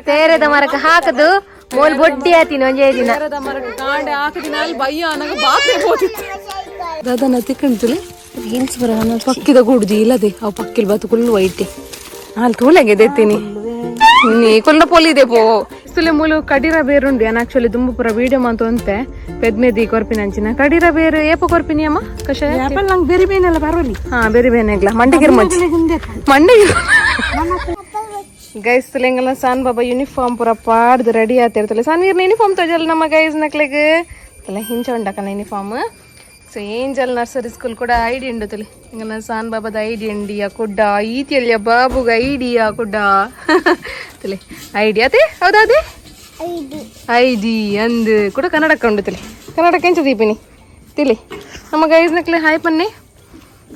ತೇರೆದ ಮರಕ್ಕೆ ಹಾಕದು ಮೋಲ್ ಬೊಡ್ಡಿ ಆತಿನ ಒಂಜೇ ದಿನ ತೇರೆದ ಮರಕ್ಕೆ ಕಾಂಡೆ ಹಾಕದಿನ ಅಲ್ಲಿ ಬಯ್ಯ ಅನ್ನಾಗ ಬಾತೆ ಹೋತಿತ್ತು ದಾದನ ತಿಕ್ಕಂತುಲೆ ರೀಲ್ಸ್ ಬರ ಪಕ್ಕಿದ ಗುಡ್ಜಿ ಇಲ್ಲದೆ ಅವು ಪಕ್ಕಿಲ್ ಬಾತು ಕುಲ್ಲು ವೈಟಿ ಅಲ್ಲಿ ತೂಲೆಗೆ ದೆತ್ತೀನಿ ನೀ ಕುಲ್ಲ ಪೊಲಿದೆ ಪೋ ಸುಲೆ ಮೂಲು ಕಡಿರ ಬೇರುಂಡು ಯಾನ್ ಆಕ್ಚುಲಿ ದುಂಬುಪುರ ವೀಡಿಯೋ ಮಾತು ಅಂತೆ ಪೆದ್ಮೆದಿ ಕೊರ್ಪಿನ ಅಂಚಿನ ಕಡಿರ ಬೇರು ಏಪ ಕೊರ್ಪಿನಿ ಅಮ್ಮ ಕಷಾಯ ನಂಗೆ ಬೇರೆ ಬೇನೆಲ್ಲ ಬರೋಲಿ ಹಾ ಬೇರೆ ಬೇನೆಗ್ಲ ಮಂಡಿಗಿರ್ ಮಂಚಿ ಮಂಡಿಗಿರ್ ಗೈಸ್ ತುಲೆಂಗಲ ಸಾನ್ ಬಾಬಾ ಯೂನಿಫಾರ್ಮ್ ಪೂರ ಪಾಡ್ದು ರೆಡಿ ಆತಿರ್ತಲೆ ಸಾನ್ ವೀರ್ನ ಯೂನಿಫಾರ್ಮ್ ತೋಜಲ್ ನಮ್ಮ ಗೈಸ್ ನಕ್ಲೆಗ್ ತಲೆ ಹಿಂಚ ಉಂಡಕನ uniform. So angel nursery school ಕೂಡ ಐಡಿ ಉಂಡು ತುಲಿ ಇಂಗಲ ಸಾನ್ ಬಾಬಾದ ಐಡಿ ಉಂಡಿಯ ಕುಡ್ಡ ಈತಿಯಲ್ಲಿಯ ಬಾಬುಗ ಐಡಿಯಾ ಕುಡ್ಡ ತುಲೆ ಐಡಿ ಅದೇ ಹೌದಾ ಅದೇ ಐಡಿ ಅಂದು ಕೂಡ ಕನ್ನಡಕ್ಕೆ ಉಂಡು ತುಲಿ ಕನ್ನಡಕ್ಕೆ ಎಂಚ ದೀಪಿನಿ ತಿಲಿ ನಮ್ಮ ಗೈಸ್ ನಕ್ಲೆ ಹಾಯ್ ಪನ್ನೆ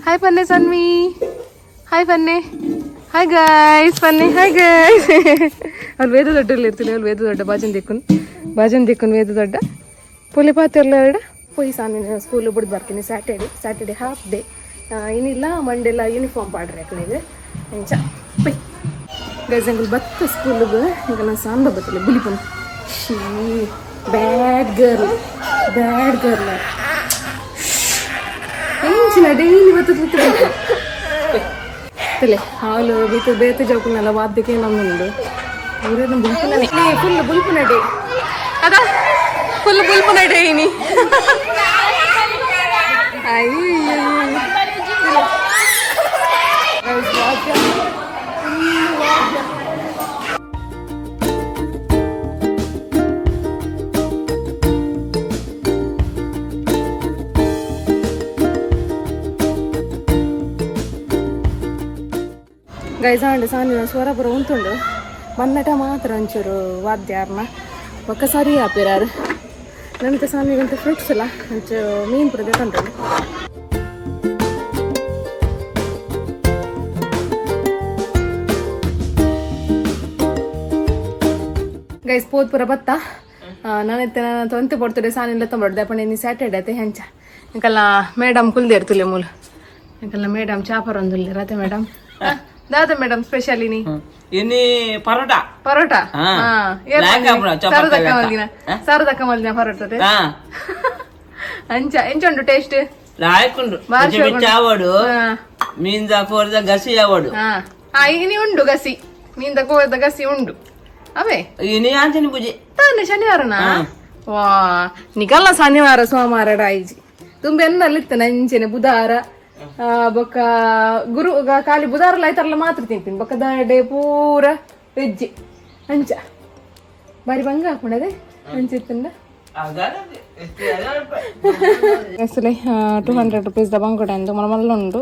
ಹಾಯ್ ಪನ್ನೆ ಸನ್ವಿ ಹಾಯ್ ಪನ್ನೆ ಹಾಯ್ ಗಾಯ್ಸ್ ಪನ್ನೆ ಹಾಯ್ ಗಾಯ್ಸ್ ಅಲ್ಲಿ ವೇದ ದೊಡ್ಡ ಇರ್ತಿಲ್ಲ ಅಲ್ಲಿ ವೇದ ದೊಡ್ಡ ಬಾಜನ್ ದಿಕ್ಕುನ್ ಬಾಜನ್ ದಿಕ್ಕುನ್ ವೇದ ದೊಡ್ಡ ಪೊಲಿ ಪಾತಿರ್ಲ ಎರಡ ಪೊಯ್ ಸಾನ್ ಸ್ಕೂಲ್ ಬಿಡ್ದು ಬರ್ತೀನಿ Saturday Saturday half day ಇನ್ನಿಲ್ಲ ಮಂಡೆಲ್ಲ ಯೂನಿಫಾರ್ಮ್ ಪಾಡ್ರಿ ಅಕ್ಕನಿಗೆ ಎಂಚ ಪೊಯ್ ಗೈಸ್ ಅಂಗುಲ್ ಬತ್ತ ಸ್ಕೂಲ್ಗೆ ಈಗ ನಾನು ಸಾಂಬ ಬತ್ತಿಲ್ಲ ಬಿಲಿಪನ್ she bad girl bad girl ಎಂಚಿನ ಡೈಲಿ ಬರ್ತದೆ ತಲೆ ಹಾಲು ಬೇತು ಬೇತೆ ಜೋಕುನೆಲ್ಲ ವಾದ್ಯಕ್ಕೆ ನಮ್ಮುಂಡು ಊರೇನು ಬುಲ್ಪುನನೆ ಫುಲ್ ಬುಲ್ಪುನ ಡೇ ಅದ ಫುಲ್ ಬುಲ್ಪುನ ಡೇ ಇನಿ ಗೈಸ್ ಆಂಡ್ ಸಾನಿನ ಸ್ವರ ಪೂರ ಉಂತುಂಡು ಮನ್ನಟ ಮಾತ್ರ ಒಂಚೂರು ವಾದ್ಯಾರ್ನ ಒಕ್ಕ ಸರಿ ಆಪಿರಾರು ನನಗೆ ಸಾನಿಗಂತ ಫ್ರೂಟ್ಸ್ ಎಲ್ಲ ಒಂಚೂರು ಮೀನು ಪೂರ ತಂಡು. ಗೈಸ್ ಪೋತ್ ಪೂರ ಬತ್ತ ನಾನಿತ್ತೆ ನಾನು ತೊಂತೆ ಪಡ್ತದೆ ಸಾನಿಲ್ಲ ತೊಂಬಡ್ದೆ ಅಪ್ಪ ನೀನು ಸ್ಯಾಟರ್ಡೆ ಅತ್ತೆ ಹೆಂಚ ಇಂಕಲ್ಲ ಮೇಡಮ್ ಕುಲ್ದೇರ್ತುಲೆ ಮೂಲ ಇಂಕಲ್ಲ ಮೇಡಮ್ ಚಾಪರ್ ಒಂದುಲ್ಲೆ ರತೆ ಮೇಡಮ್ ದಾದ ಮೇಡಮ್ ಸ್ಪೆಷಲ್ ಇನಿ ಇನಿ ಪರೋಟ ಪರೋಟ ಹಾ. ಲಾಯ್ಕ್ ಆಪುನ, ಚಪಾತಿ ಸಾರದಕ್ಕ ಲಾಯ್ಕ. ಮಲ್ದಿನ ಸಾರದಕ್ಕ ಮಲ್ದಿನ ಪರೋಟ ಹಾ. ಅಂಚ ಎಂಚ ಉಂಟು ಟೇಸ್ಟ್ ಲಾಯ್ಕುಂಡು ಬಾರಿ ಬಿಚ್ಚ ಆವಡು ಮೀನ್ದ ಕೋರಿದ ಗಸಿ ಆವಡು. ಹಾ ಹಾ ಇನಿ ಉಂಡು ಗಸಿ ಮೀನ್ದ ಕೋರಿದ ಗಸಿ ಉಂಡು ಅವೇ ಇನಿ ಆಂಚನಿ ಪೂಜೆ ತಾನೆ ಶನಿವಾರನಾ ವಾ ನಿಕಲ್ಲ ಶನಿವಾರ ಸೋಮವಾರ ಡಾಯಿಜಿ ತುಂಬ ಎನ್ನಲ್ಲಿತ್ತು ನಂಚೆನೆ ಬುಧಾರ ಬೊಕ್ಕ ಗುರು ಖಾಲಿ ಬುಧಾರ ಲೈತರ್ಲ ಮಾತ್ರ ತಿಂತೀನಿ ಬೊಕ್ಕ ಡೇ ಪೂರ ವೆಜ್ ಅಂಚ ಬಾರಿ ಬಂಗ ಹಾಕೊಂಡದೆ ಅಂಚಿತ್ತಂಡ ಅಸಲೆ 200 ರುಪೀಸ್ the ಬಂಗುಡೆ ಅಂದು ಮಲ್ಲ ಮಲ್ಲ ಉಂಡು.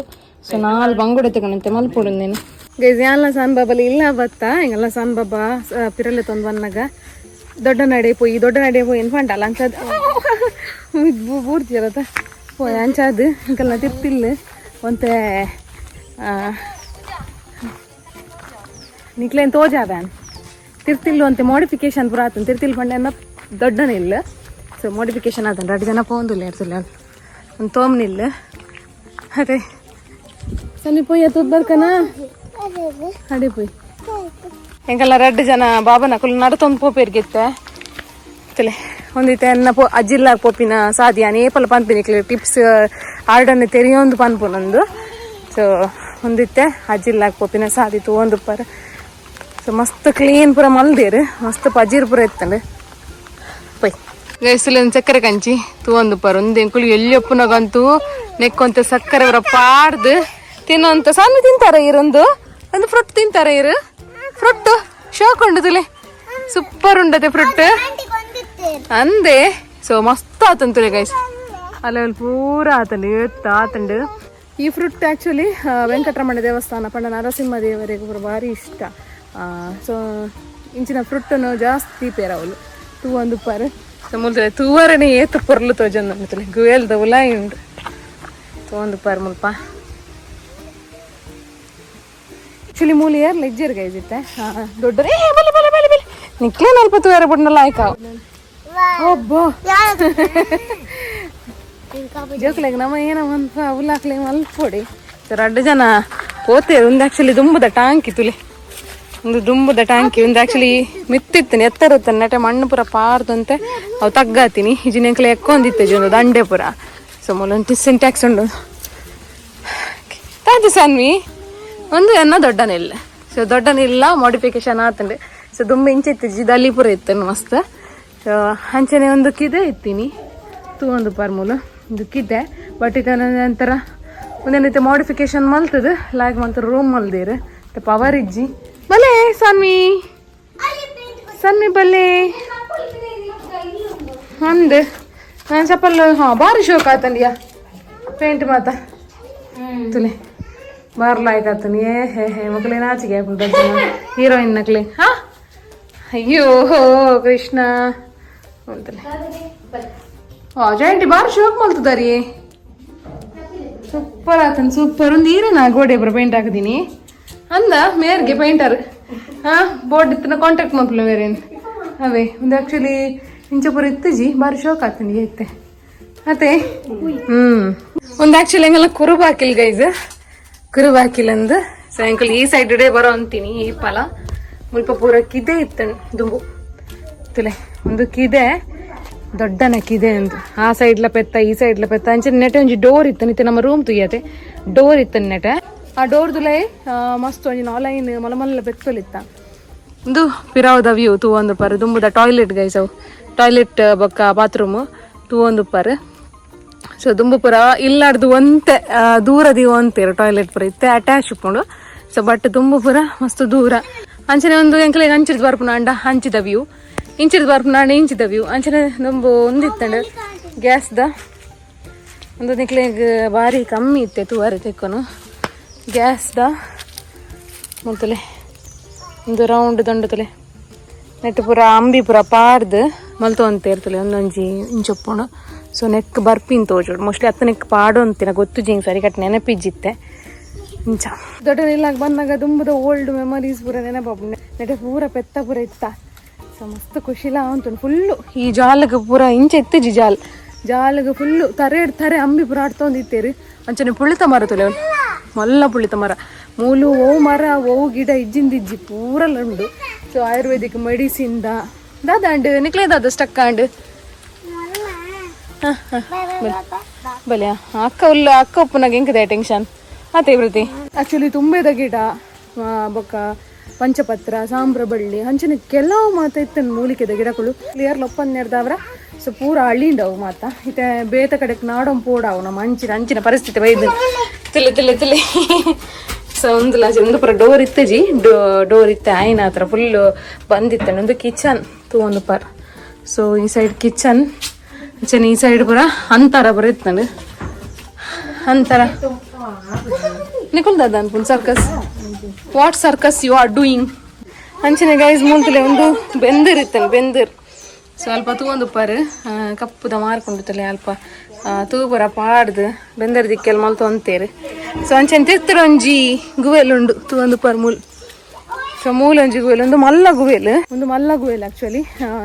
ಸೊ ನಾಲ್ ಬಂಗುಡೆ ತಗೊಂಡಂತೆ ಮಲ್ಪೊಡು ನೀನು ಗೈಸ್ ಯಾನ್ಲ ಸನ್ ಬಾಬಲಿ ಇಲ್ಲ ಬತ್ತ ಹಿಂಗೆಲ್ಲ ಸನ್ ಬಾಬಾ ಪಿರಲೆ ತೊಂದು ಬಂದಾಗ ದೊಡ್ಡ ನಡೆ ಪೋಯಿ ದೊಡ್ಡ ನಡೆ ಪೋಯಿ ಅನ್ಫಂಟಲ್ಲ ಅಂಚದ ಪೂರ್ತಿ ಇರತ್ತ ಪೋಯ್ ಅಂಚಾದು ಇಂಕಲ್ನ ತಿರ್ತಿಲ್ಲ ಒಂತೆ ನಿಕ್ಲೇನ್ ತೋಜಾವ್ಯಾನ್ ತಿರ್ತಿಲ್ಲು ಅಂತೆ ಮಾಡಿಫಿಕೇಶನ್ ಪೂರ ಆತನ್ ತಿರ್ತಿಲ್ ಪಂಡೆ ದೊಡ್ಡನೇ ಇಲ್ಲ. ಸೊ ಮಾಡಿಫಿಕೇಶನ್ ಆತನ್ ಎರಡು ಜನ ಪೋಂದಿಲ್ಲ ಇರ್ತಿಲ್ಲ ಒಂದು ತೋಮ್ನಿಲ್ಲ ಅದೇ ಸನ್ನಿ ಪೋಯ್ ಅದು ಬರ್ಕನ ಅಡೆ ಪೋಯ್ ಎಂಕಲ್ಲ ಎರಡು ಜನ ಬಾಬನ ಕುಲ್ ನಡತೊಂದು ಪೋಪೇರ್ಗಿತ್ತೆ ತಲೆ ಒಂದಿತ್ತೆ ಎನ್ನ ಪೋ ಅಜ್ಜಿಲ್ಲ ಪೋಪಿನ ಸಾದಿಯಾನ ಏಪಲ ಪನ್ಪಿನಿಕ್ಲೆ ಟಿಪ್ಸ್ ಆರ್ಡನ್ನು ತೆರಿಯೊಂದು ಪನ್ಪುನೊಂದು. ಸೊ ಒಂದಿತ್ತೆ ಅಜ್ಜಿಲ್ಲ ಪೋಪಿನ ಸಾದಿ ತೂವೊಂದು ಪರ. ಸೊ ಮಸ್ತ್ ಕ್ಲೀನ್ ಪೂರ ಮಲ್ದೇರು ಮಸ್ತ್ ಪಜೀರ್ ಪೂರ ಇತ್ತಂಡು ಪೊಯ್ ಗೈಸುಲೆ ಒಂದು ಸಕ್ಕರೆ ಕಂಚಿ ತೂವೊಂದು ಪರ ಒಂದು ಎಂಕುಲು ಎಲ್ಲಿ ನೆಕ್ಕೊಂತ ಸಕ್ಕರೆ ಪೂರ ಪಾಡ್ದು ತಿನ್ನೋಂತ ಸಣ್ಣ ತಿಂತಾರೆ ಇರೊಂದು ಒಂದು ಫ್ರೂಟ್ ತಿಂತಾರೆ ಇರು ಫ್ರೂಟ್ ಶೋಕ್ ಉಂಡು ತುಲೆ ಸೂಪರ್ ಉಂಡತೆ ಫ್ರೂಟ್ ಅಂದೆ. ಸೊ ಮಸ್ತ್ ಆತಂತುಲೆ ಗೈಸ್ ಅಲ್ಲ ಅಲ್ಲಿ ಪೂರ ಆತಂಡು ಎತ್ತ ಆತಂಡು. ಈ ಫ್ರೂಟ್ ಆ್ಯಕ್ಚುಲಿ ವೆಂಕಟರಮಣ ದೇವಸ್ಥಾನ ಪಂಡ ನರಸಿಂಹ ದೇವರಿಗೆ ಪೂರ ಭಾರಿ ಇಷ್ಟ. ಸೊ ಇಂಚಿನ ಫ್ರೂಟನ್ನು ಜಾಸ್ತಿ ಪೇರವಲು ತೂವೊಂದು ಪರ್. ಸೊ ಮುಲ್ತಲೆ ತೂವರನೆ ಏತು ಪೊರ್ಲು ತೋಜೊಂದು ಉಂಟುಲೆ ಗುವೇಲ್ದ ಉಲಾಯಿ ಉಂಡು ತೂವೊಂದು ಪರ್ ಮುಲ್ಪ. ಆ್ಯಕ್ಚುಲಿ ಮೂಲಿ ಏರ್ಲ ಇಜ್ಜೆರ್ ಗೈಸ್ ಇತ್ತೆ ದೊಡ್ಡ ಏ ಬಲೆ ಬಲೆ ಬಲೆ ಬಲೆ ನಿಕ್ಲೆ ನಲ್ಪ ತೂವರೆ ಬುಡ್ನಲ್ಲ ಆಯ್ಕಾವ್ ಒಬ್ಬ ಜೋಕ್ಲೆಗ್ ನಮ್ಮ ಏನ ಒಂದ್ ಉಲ್ಲಾಕ್ಲೆ ಮಲ್ಪೊಡಿ. ಸೊ ರಡ್ಡು ಜನ ಪೋತೆ ಒಂದು ಆ್ಯಕ್ಚುಲಿ ದುಂಬುದ ಟಾಂಕಿ ತುಲೆ ಒಂದು ದುಂಬುದ ಟ್ಯಾಂಕಿ ಒಂದು ಆಕ್ಚುಲಿ ಮಿತ್ತಿತ್ತನೆ ಎತ್ತರತ್ತನೆ ನೆಟೆ ಮಣ್ಣು ಪೂರ ಪಾರ್ದಂತೆ ಅವು ತಗ್ಗಾತೀನಿ ಇಜಿನೆಂಕ್ಲೆ ಎಕ್ಕೊಂದಿತ್ತೆ ಒಂದು ದಂಡೆ ಪೂರ. ಸೊ ಮೂಲೊಂದು ಸಿಂಟ್ಯಾಕ್ಸ್ ಉಂಡು ತಾಜು ಸನ್ವಿ ಒಂದು ಎನ್ನ ದೊಡ್ಡ ನೆಲ್. ಸೊ ದೊಡ್ಡ ನೆಲ್ಲ ಮಾಡಿಫಿಕೇಶನ್ ಆತಂಡೆ. ಸೊ ದುಂಬು ಇಂಚೆ ಜಿದಲ್ಲಿ ಪೂರ ಇತ್ತನು ಮಸ್ತ್. ಸೊ ಅಂಚನೆ ಒಂದು ಕಿದೆ ಇತ್ತೀನಿ ತೂ ಒಂದು ಪರ್ಮೂಲ ಒಂದು ಕಿದೆ ಬಟ್ ಇತ್ತ ನಂತರ ಒಂದೇನೈತೆ ಮಾಡಿಫಿಕೇಶನ್ ಮಲ್ತದ ಲಾಗ್ ಮಲ್ತ ರೂಮ್ ಮಲ್ದಿರು ಪವರ್ ಇಜ್ಜಿ ಬಲೆ ಸನ್ವಿ ಸನ್ವಿ ಬಲೆ ಅಂದು ನಾನು ಚಪ್ಪಲ್ ಹಾಂ ಬಾರಿ ಶೋಕ್ ಆತಂಡಿಯಾ ಪೇಂಟ್ ಮಾತ ತುಲೆ ಬಾರ್ ಲಾಯ್ಕ್ ಆತನಿ. ಏ ಹೇ ಹೇ ಮಕ್ಕಳೇ ನಾಚಿಗೆ ಹೀರೋಯಿನ್ ನಕ್ಲೆ. ಹಾ ಅಯ್ಯೋ ಕೃಷ್ಣ ಅಂತಲೇ ಆ ಜಾಯಿಂಟಿ ಬಾರಿ ಶೋಕ್ ಮಲ್ತದಾರಿ ಸೂಪರ್ ಆತನ್ ಸೂಪರ್. ಒಂದು ಈರೇನಾ ಗೋಡೆ ಬರ ಪೇಂಟ್ ಹಾಕಿದೀನಿ ಅಂದ ಮೇರ್ಗೆ ಪೇಂಟರ್ ಹಾ ಬೋರ್ಡ್ ಇತ್ತನ ಕಾಂಟ್ಯಾಕ್ಟ್ ಮಾಡ್ಲು ಮೇರೇನು ಅವೇ ಒಂದು ಆ್ಯಕ್ಚುಲಿ ಇಂಚಪುರ ಇತ್ತಜಿ ಬಾರಿ ಶೋಕ್ ಆತನಿ ಇತ್ತೆ ಅತ್ತೆ. ಒಂದು ಆ್ಯಕ್ಚುಲಿ ಹಂಗೆಲ್ಲ ಕುರುಬು ಹಾಕಿಲ್ ಗೈಸ್, ಕುರುಬು ಹಾಕಿಲ್ಲ ಅಂದು. ಸೊ ಅಂಕಲ್ ಈ ಸೈಡ್ ಇಡೇ ಬರೋ ಅಂತೀನಿ ಈ ಫಲ ಮುಲ್ಪ ಪೂರ ಕಿದೆ ಇತ್ತಣ್ ದುಂಬು ತುಲೆ ಒಂದು ಕಿದೆ ದೊಡ್ಡನ ಕಿದೆ ಅಂದು ಆ ಸೈಡ್ಲ ಪೆತ್ತ ಈ ಸೈಡ್ಲ ಪೆತ್ತ ಅಂಚೆ ನೆಟೆ ಒಂಜಿ ಡೋರ್ ಇತ್ತು ನಿತ್ತೆ ನಮ್ಮ ರೂಮ್ ತುಯ್ಯತೆ ಡೋರ್ ಇತ್ತು ನೆಟೆ ಆ ಡೋರ್ ದುಲೈ ಮಸ್ತ್ ಒಂಜಿ ನಾಲೈನ್ ಮಲ್ಲ ಮಲ್ಲ ಪೆತ್ತೊಲಿತ್ತ ಒಂದು ಪಿರಾವದ ವ್ಯೂ ತೂ ಒಂದು ಪರ್ ದುಂಬುದ ಟಾಯ್ಲೆಟ್ ಗೈಸ್ ಅವು ಟಾಯ್ಲೆಟ್ ಬೊಕ್ಕ ಬಾತ್ರೂಮ್ ತೂ ಒಂದು ಪರ್. ಸೊ ದುಂಬು ಪುರ ಇಲ್ಲಾಡ್ದು ಒಂತೆ ದೂರದಿ ಒಂತೇರು ಟಾಯ್ಲೆಟ್ ಪುರ ಇತ್ತೆ ಅಟ್ಯಾಚ್ ಉಪ್ಪುಂಡು. ಸೊ ಬಟ್ ದುಂಬು ಪುರ ಮಸ್ತ್ ದೂರ ಅಂಚನೆ ಒಂದು ಎಂಕ್ಲೆಗ್ ಅಂಚಿದ ಬರ್ಪುನ ಅಂಡ ಹಂಚಿದ ವ್ಯೂ ಇಂಚಿದ ಬರ್ಪುನ ಅಂಡ ಇಂಚಿದ ವ್ಯೂ ಅಂಚನೆ ದುಂಬು ಒಂದಿತ್ತಂಡ ಗ್ಯಾಸ್ದ ಒಂದು ನಿಕ್ಲೆಗ್ ಬಾರಿ ಕಮ್ಮಿ ಇತ್ತೆ ತೂವರೆ ತೆಕ್ಕೊನು ಗ್ಯಾಸ್ದ ಮುಲ್ತಲೆ ಒಂದು ರೌಂಡ್ ದಂಡು ತುಲೆ ನೆಟ್ ಪೂರ ಅಂಬಿ ಪೂರ ಪಾರ್ದು ಮಲ್ತು ಅಂತ ಇರ್ತಲೆ ಒಂದೊಂಜಿ ಇಂಚೊಪ್ಪುಂಡು. ಸೊ ನೆಕ್ ಬರ್ಪಿನ್ ತೋಜೋಡು ಮೋಸ್ಟ್ಲಿ ಅತ್ತ ನೆಕ್ ಪಾಡು ಅಂತಿನ ಗೊತ್ತು ಜಿಂಗ್ ಸರಿ ಕಟ್ ನೆನಪಿಜ್ಜಿತ್ತೆ ಇಂಚ ದೊಡ್ಡ ಇಲ್ಲಾಗ ಬಂದಾಗ ದುಂಬುದ ಓಲ್ಡ್ ಮೆಮೊರೀಸ್ ಪೂರ ನೆನಪಾಪುಂಡು ನೆಟೆ ಪೂರ ಪೆತ್ತ ಪೂರ ಇತ್ತ. ಸೊ ಮಸ್ತ್ ಖುಷಿಲ ಉಂಟು ಫುಲ್ಲು ಈ ಜಾಲಗ ಪೂರ ಇಂಚ ಇತ್ತಿಜಿ ಜಾಲ್ ಜಾಲಗ ಫುಲ್ಲು ತರೆ ತರೆ ಅಂಬಿ ಪೂರ ಆಡ್ತೊಂದಿತ್ತೇರು ಅಂಚನೆ ಪುಳಿತ ಮರ ತುಲೆ ಮಲ್ಲ ಪುಳಿತ ಮರ ಮೂಲು ಓ ಮರ ಓ ಗಿಡ ಇಜ್ಜಿಂದಿಜ್ಜಿ ಪೂರಲ್ಲ ಉಂಡು. ಸೊ ಆಯುರ್ವೇದಿಕ್ ಮೆಡಿಸಿನ್ the ದಾದಾಂಡು ನಿಕ್ಲೆ ದಾದ ಸ್ಟಕ್ ಆಂಡು ಬಲೆ ಅಕ್ಕ ಉಲ್ಲ ಅಕ್ಕ ಉಪ್ಪುನಾಗ ಎಂಕದೆ ಟೆನ್ಷನ್ ಆತೆ ಪ್ರತಿ ಆಕ್ಚುಲಿ ತುಂಬೆದ ಗಿಡ ಬೊಕ್ಕ ಪಂಚಪತ್ರ ಸಾಂಬ್ರ ಬಳ್ಳಿ ಅಂಚನೆ ಕೆಲವು ಮಾತ ಇತ್ತನ್ ಮೂಲಿಕೆದ ಗಿಡಗಳು ಕ್ಲಿಯರ್ ಲೊಪ್ಪನ್ನೆರ್ದವ್ರ. ಸೊ ಪೂರ ಅಳ್ಳಿಂಡವು ಮಾತ ಇತ್ತೆ ಬೇತ ಕಡೆಕ್ ನಾಡೊಂ ಪೋಡಾವು ನಮ್ಮ ಅಂಚಿನ ಅಂಚಿನ ಪರಿಸ್ಥಿತಿ ಬೈದು ತಿಳಿ ತಿಳಿ ತಿಳಿ. ಸೊ ಒಂದು ಲಾಜಿ ಒಂದು ಪೂರ ಡೋರ್ ಇತ್ತಜಿ ಡೋರ್ ಇತ್ತೆ ಆಯ್ನ ಹತ್ರ ಫುಲ್ ಬಂದಿತ್ತೆ ಒಂದು ಕಿಚನ್ ತೂ ಒಂದು ಪರ್. ಸೊ ಈ ಸೈಡ್ ಕಿಚನ್ ಅಂಚನೆ ಈ ಸೈಡ್ ಪೂರ ಅಂತರ ಪೂರ ಇತ್ತಂಡು ಅಂತರ ನಿಕುಲ್ ದಾದ ಅನ್ಪುನ್ circus what circus you are doing ಅಂಚನೆ ಗೈಸ್ ಮುಂತಲೆ ಒಂದು ಬೆಂದಿರ್ ಇತ್ತಲ್ಲ ಬೆಂದಿರ್. ಸೊ ಅಲ್ಪ ತೂವೊಂದು ಪರ್ ಕಪ್ಪುದ ಮಾರ್ಕೊಂಡಿತ್ತಲೆ ಅಲ್ಪ ತೂ ಪೂರ ಪಾಡ್ದು ಬೆಂದರ್ ದಿಕ್ಕೆಲ್ಲ ಮಲ್ತು ಅಂತೇರು. ಸೊ ಅಂಚನೆ ತಿರ್ತಿರ ಒಂಜಿ ಗುವೆಲ್ ಉಂಡು ತೂವೊಂದು ಪರ್ ಮೂಲ್. ಸೊ ಮೂಲ ಒಂಜಿ ಗುವೆಲ್ ಒಂದು ಮಲ್ಲ ಗುವೆಲ್ ಒಂದು ಮಲ್ಲ ಗುವೆಲ್ ಆಕ್ಚುಲಿ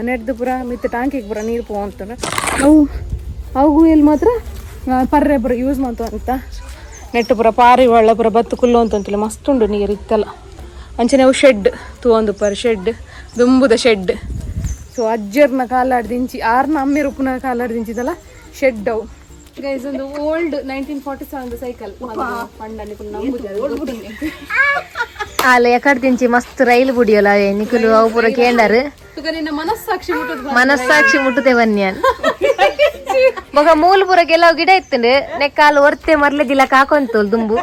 ನೆಡ್ದು ಪೂರ ಮಿತ್ತ ಟ್ಯಾಂಕಿಗೆ ಪೂರ ನೀರು ಪೋಂತುಂಡು ಅವು ಅವು ಗುವೆಲ್ ಮಾತ್ರ ಪರ್ರೆ ಪೂರ ಯೂಸ್ ಮಾಡ್ತು ಅಂತ ನೆಟ್ಟು ಪೂರ ಪಾರಿ ಒಳ್ಳ ಪೂರ ಬತ್ತು ಕುಲ್ಲು ಅಂತಂತಿಲ್ಲ ಮಸ್ತ್ ಉಂಡು ನೀರು ಇತ್ತಲ್ಲ. ಅಂಚನೆ ಅವು ಶೆಡ್ ತೂವೊಂದು ಪರ್ ಶೆಡ್ ದುಂಬುದ ಶೆಡ್. ಸೊ ಅಜ್ಜರ್ನ ಕಾಲಾಡ್ದಿಂಚಿ ಆರ್ನ ಅಮ್ಮೆರ್ ಉಪ್ಪುನ ಕಾಲಾಡ್ದಿಂಚಿದಲ್ಲ ಶೆಡ್ ಅವು ಗೈಸ್ ಒಂದು ಓಲ್ಡ್ 1947 ಸೈಕಲ್ ಅಲ್ಲ ಎಕಡ್ ತಿಂಚಿ ಮಸ್ತ್ ರೈಲು ಬುಡಿಯೋಲ್ಲ ನಿಕುಲು ಅವು ಪೂರ ಕೇಂಡರ್ ನಿನ್ನ ಮನಸ್ಸಾಕ್ಷಿ ಮುಟ್ಟುದು ಮನಸ್ಸಾಕ್ಷಿ ಮುಟ್ಟುತ್ತೆ ಬನ್ಯಾನ್ ಮಗ ಮೂಲ ಪೂರ ಕೆಲವು ಗಿಡ ಇತ್ತಂಡು ನೆಕ್ಕಾಲು ಒರ್ತೆ ಮರ್ಲೆದಿಲ್ಲ ಕಾಕೊಂತೋಲ್ ದುಂಬು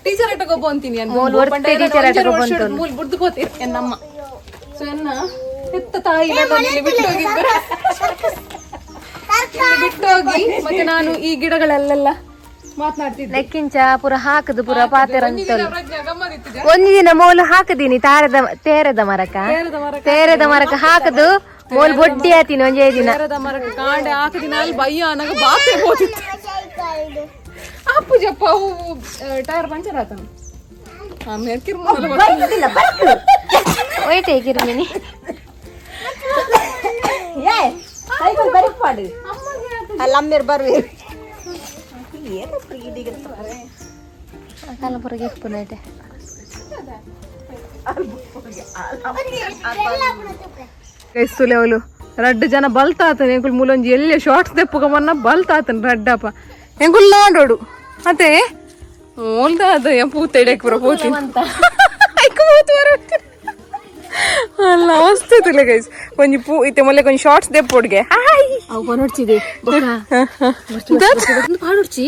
ಟೀಚರ್ ಅಟಕ ಅಂತೀನಿ ಮೂಲ್ ಒರ್ತೆ ಟೀಚರ್ ಅಟಕ ಬಂತೋಲ್. ಮೂಲ್ ಬುಡ್ದು ಹೋತೀರಿ ಎನ್ನಮ್ಮ. ಸೊ ಎನ್ನ ಹೆತ್ತ ತಾಯಿ ನನ್ನನ್ನು ಬಿಟ್ಟು ಹೋಗಿದ್ದರು ಬಿಟ್ಟು ಹೋಗಿ ಮತ್ತೆ ನಾನು ಈ ಗಿಡಗಳಲ್ಲೆಲ್ಲ ಮಾತನಾಡ್ತಿದ್ದೆ. ನೆಕ್ಕಿಂಚ ಪೂರ ಹಾಕದು ಪೂರ ಪಾತೆರ ಒಂಜಿ ದಿನ ಮೋಲು ಹಾಕದೀನಿ ತಾರದ ತೇರದ ಮರಕ ತೇರದ ಮರಕ ಹಾಕದು ಮೋಲ್ ಬೊಡ್ಡಿ ಆತೀನಿ ಒಂಜೇ ದಿನ ತೇರದ ಮರಕ ಕಾಂಡೆ ಹಾಕದಿನ ಅಲ್ಲಿ ಬಯ್ಯ ಅನ್ನಾಗ ಬಾತೆ ಹೋದಿತ್ತು ಅಪ್ಪು ಜಪ್ಪ ಅವು ಟೈರ್ ಪಂಚರ್ ಆತನ ಆಮೇಲೆ ಒಯ್ಟೆ ಕಿರ್ಮಿನಿ ಕಾಲ ಪೂರ ಗೆಪ್ಪುನೈಟೆ. ಗೈಸ್ತುಲೆ ಅವಳು ರಡ್ಡು ಜನ ಬಲ್ತಾತನ ಎಂಕುಲ್ ಮೂಲೊಂಜಿ ಎಲ್ಲಿ ಶಾರ್ಟ್ಸ್ ದೆಪ್ಪುಗ ಮೊನ್ನ ಬಲ್ತಾತನ ರಡ್ಡಪ್ಪ ಎಂಕುಲ್ ನಾಡೋಡು ಅದೇ ಮೂಲ್ದ ಅದು ಎಂ ಪೂತೆಡೆಕ್ ಪೂರ ಪೋತಿ ಐಕ್ ಪೂತು ಬರ ಅಲ್ಲ ಅವಸ್ಥೆ ತುಲೆ ಗೈಸ್ ಒಂಜಿ ಪೂ ಇತ್ತೆ ಮೊಲ್ಲೆ ಕೊಂಜಿ ಶಾರ್ಟ್ಸ್ ದೆಪ್ಪೊಡ್ಗೆ ಹಾಯ್ ಅವು ಬನೊಡ್ಚಿದೆ ಪಾಡೊಡ್ಚಿ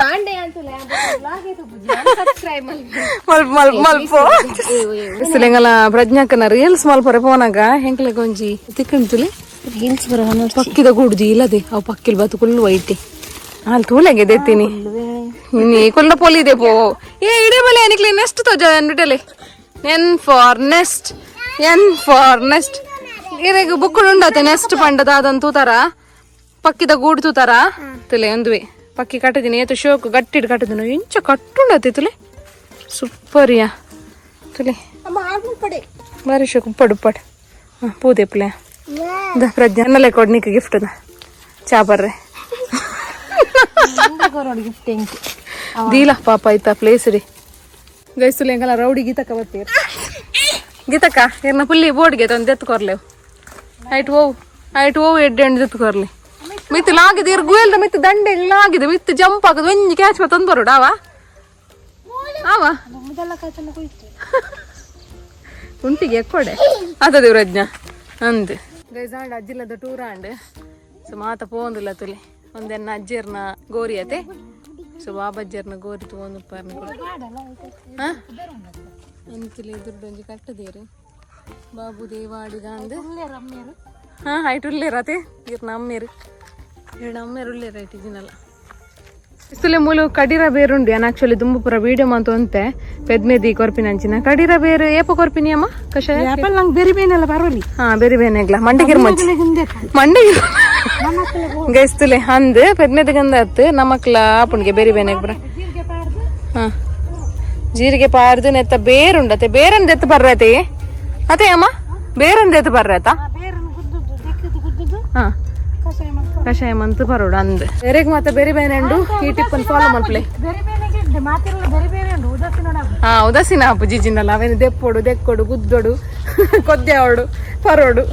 ಪಾಂಡೆ ಅಂತಲೇ ಸಬ್ಸ್ಕ್ರೈಬ್ ಮಲ್ಪ ಮಲ್ಪ ಮಲ್ಪೋ ಸಿಲೆಂಗಲ ಪ್ರಜ್ಞಾಕನ ರೀಲ್ಸ್ ಮಲ್ಪರೆ ಪೋನಾಗ ಹೆಂಕ್ಲೆ ಗೊಂಜಿ ತಿಕ್ಕಂತುಲೆ ರೀಲ್ಸ್ ಬರ ಪಕ್ಕಿದ ಗೂಡುಜಿ ಇಲ್ಲದೆ ಅವು ಪಕ್ಕಿಲ್ ಬತ್ತು ಕುಲ್ಲು ವೈಟಿ ಅಲ್ಲಿ ತೂಲೆಗೆ ದೆತ್ತೀನಿ ನೀ ಕುಲ್ಲ ಪೊಲಿದೆ ಪೋ ಏ ಇಡೇ ಬಲೆ ನಿಕ್ಲೆ ನೆಸ್ಟ್ ತೋಜ ಅನ್ಬಿಟ್ಟಲೆ N for nest, N for nest. ಇರೆಗ್ book ಉಂಡತೆ next ಪಂಡದ ಅದನ್ ತೂತಾರ ಪಕ್ಕಿದ ಗೂಡು ತೂತಾರ ತುಲೆ ಒಂದುವೆ ಪಕ್ಕಿ ಕಟ್ಟದಿನಿ ಏತು ಶೋಕು ಗಟ್ಟಿಡ್ ಕಟ್ಟದಿನ ಇಂಚ ಕಟ್ಟುಂಡತೆ ತುಲೆ ಸೂಪರ್ಯಾ ತುಲೆ ಬಾರಿ ಶೋಕು ಉಪ್ಪಡು ಉಪ್ಪಡು ಹಾಂ ಪೂದೆಪ್ಲೆ the ಪ್ರಜ್ಞಾ ಅನ್ನಲೆ ಕೊಡ್ನಿಕ್ ಗಿಫ್ಟ್ the ಚಾ ಬರ್ರೆ ಗಿಫ್ಟ್ ಎಂಕ್ ದೀಲ ಪಾಪ ಆಯ್ತಾ ಪ್ಲೇಸ್ ರೀ ಗೈಸುಲೆ ಎಂಕಲ ರೌಡಿ ಗೀತಕ್ಕ ಬರ್ತೀರ ಗೀತಕ್ಕ ಇರ್ನ ಪುಲ್ಲಿ ಬೋರ್ಡ್ಗೆ ತಂದು ಎತ್ಕೊರ್ಲೇವು ಐಟ್ ಓವು ಐಟ್ ಓವು ಎಡ್ಡೆ ಎಂಡ್ ಎತ್ಕೊರ್ಲಿ ಮಿತ್ತು ಲಾಗಿದೆ ಇರ್ ಗುಯಲ್ದ ಮಿತ್ತು ದಂಡೆ ಲಾಗಿದೆ ಮಿತ್ತು ಜಂಪ್ ಆಗದು ಒಂಜಿ ಕ್ಯಾಚ್ ತಂದು ಬರೋಡು ಆವ ಆವ ಉಂಟಿಗೆ ಎಕ್ಕೊಡೆ ಅದ ದೇವ್ರಜ್ಞ ಅಂದ್ ಗೈಸಾಂಡ್ ಅಜ್ಜಿಲ್ಲದ ಟೂರ್ ಆಂಡ್ ಸೊ ಮಾತ ಪೋಂದಿಲ್ಲ ತುಲಿ ಒಂದೆನ್ನ ಅಜ್ಜಿಯರ್ನ ಗೋರಿ ಅತೆ ಸೊ ಬಾಬಜ್ಜಿಯರ್ನ ಗೋರಿ ತಗೊಂಡು ಅಂತಲೇ ದುಡ್ಡು ಒಂಜಿ ಕಟ್ಟದೇರು ಬಾಬು ದೇವಾಡಿಗ ಅಂದ್ ಹಾ ಹೈಟ್ ಉಲ್ಲೇರ ಅತೆ ಇರ್ ನಮ್ಮೇರು ಎರಡು ಅಮ್ಮೇರು ಉಲ್ಲೇರ ಐಟ್ ಇಜಿನಲ್ಲ ಇಸ್ತುಲೆ ಮೂಲು ಕಡಿರ ಬೇರುಂಡು ಯಾನ್ ಆಕ್ಚುಲಿ ದುಂಬು ಪೂರ ವೀಡಿಯೋ ಮಂತು ಅಂತೆ ಪೆದ್ಮೆದಿ ಕೊರ್ಪಿನ ಅಂಚಿನ ಕಡಿರ ಬೇರು ಏಪ ಕೊರ್ಪಿನಿ ಅಮ್ಮ ಕಷಾಯ ನಂಗೆ ಬೇರೆ ಬೇನೆಲ್ಲ ಬರೋಲಿ ಹಾ ಬೇರೆ ಬೇನೆಗ್ಲ ಮಂಡಗಿರ್ ಮಂಚಿ ಮಂಡಗಿರ್ ಗೈಸ್ತುಲೆ ಅಂದ್ ಪೆದ್ಮೆದ ಗಂಧ ಅತ್ತು ನಮಕ್ಲ ಆಪುಣ್ಗೆ ಬೇರೆ ಬೇನೆಗ್ ಬರ ಹಾ ಜೀರಿಗೆ ಪಾರ್ದು ನೆತ್ತ ಬೇರುಂಡತೆ ಬೇರಂದ ಎತ್ತು ಬರ್ರತೆ ಅದೇ ಅಮ್ಮ ಬೇರಂದ ಎತ್ತು ಬರ್ರತ ಹಾ ಕಷಾಯ ಮಂತು ಬರೋಡು ಅಂದ್ ಬೇರೆಗ್ ಮಾತ ಬೇರೆ ಬೇನೆ ಉಂಡು ಈ ಟಿಪ್ ಅನ್ನು ಫಾಲೋ ಮಲ್ಪಲೆ ಬೇರೆ ಬೇನೆಗೆ ಮಾತಿರಲ್ಲ ಬೇರೆ ಬೇರೆ ಉಂಟು ಉದಾಸೀನ ಹಾ ಉದಾಸೀನ ಆಪು ಜಿಜಿನಲ್ಲ ಅವೇನು ದೆಪ್ಪೊಡು ದೆಕ್ಕೊಡು ಗುದ್ದೊಡು ಕೊದ್ದೆ ಅವಡು ಪರೋಡು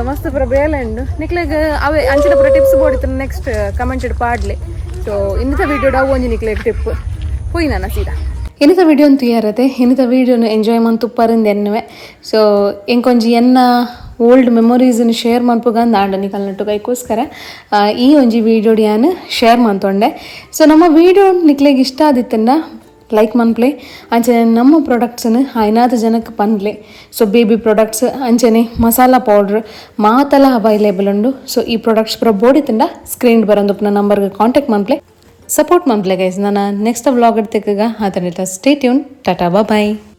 ಮಸ್ತ್ ಪೂರ ಬೇಲೆ ಉಂಡು ನಿಕ್ಲೆಗ್ ಅವೇ ಅಂಚಿನ ಪೂರ ಟಿಪ್ಸ್ ಬೋಡಿತ್ತು ನೆಕ್ಸ್ಟ್ ಕಮೆಂಟೆಡ್ ಪಾಡ್ಲೆ ಸೊ ಇನ್ನಿತ ವಿಡಿಯೋ ಡಾವ್ ಒಂಜಿ ನಿಕ್ಲೆಗ್ ಟಿಪ್ ಪೋಯಿ ನಾನ ಸೀದಾ ಇನ್ನಿತ ವಿಡಿಯೋ ತಯಾರತೆ ಇನ್ನಿತ ವಿಡಿಯೋನು ಎಂಜಾಯ್ ಮಂತು ಪರಿಂದ ಎನ್ನುವೆ ಸೊ ಎಂಕೊಂಜಿ ಎನ್ನ ಓಲ್ಡ್ ಮೆಮೊರೀಸ್ನ ಶೇರ್ ಮನ್ಪುಗಂದು ಆಂಡ ನಿಕಲ್ನಟ್ಟು ಕೈಕೋಸ್ಕರ ಈ ಒಂಜಿ ವಿಡಿಯೋ ಯಾನ್ ಶೇರ್ ಮಂತೊಂಡೆ. ಸೊ ನಮ್ಮ ವಿಡಿಯೋ ನಿಕ್ಲೆಗ್ ಇಷ್ಟ ಆದಿತ್ತನ್ನ ಲೈಕ್ ಮನ್ಪ್ಲೆ ಅಂಚನೆ ನಮ್ಮ ಪ್ರಾಡಕ್ಟ್ಸನ್ನು ಐನಾದ ಜನಕ್ಕೆ ಪನ್ಲೆ. So baby products ಅಂಚನೆ ಮಸಾಲ ಪೌಡ್ರ್ ಮಾತೆಲ್ಲ ಅವೈಲೇಬಲ್ ಉಂಡು. ಸೊ ಈ ಪ್ರಾಡಕ್ಟ್ಸ್ ಪೂರ ಬೋಡಿ ತಂಡ ಸ್ಕ್ರೀನ್ ಬರೋದು ನಂಬರ್ಗೆ ಕಾಂಟ್ಯಾಕ್ಟ್ ಮನ್ಪ್ಲೆ ಸಪೋರ್ಟ್ ಮನ್ಪ್ಲೆ ಗೈಸ್. ನಾನು ನೆಕ್ಸ್ಟ್ ವ್ಲಾಗ್ ಇಡ್ತಿಕ್ಕ ಆತನಿಲ್ಲ. Stay tune, tata, bye.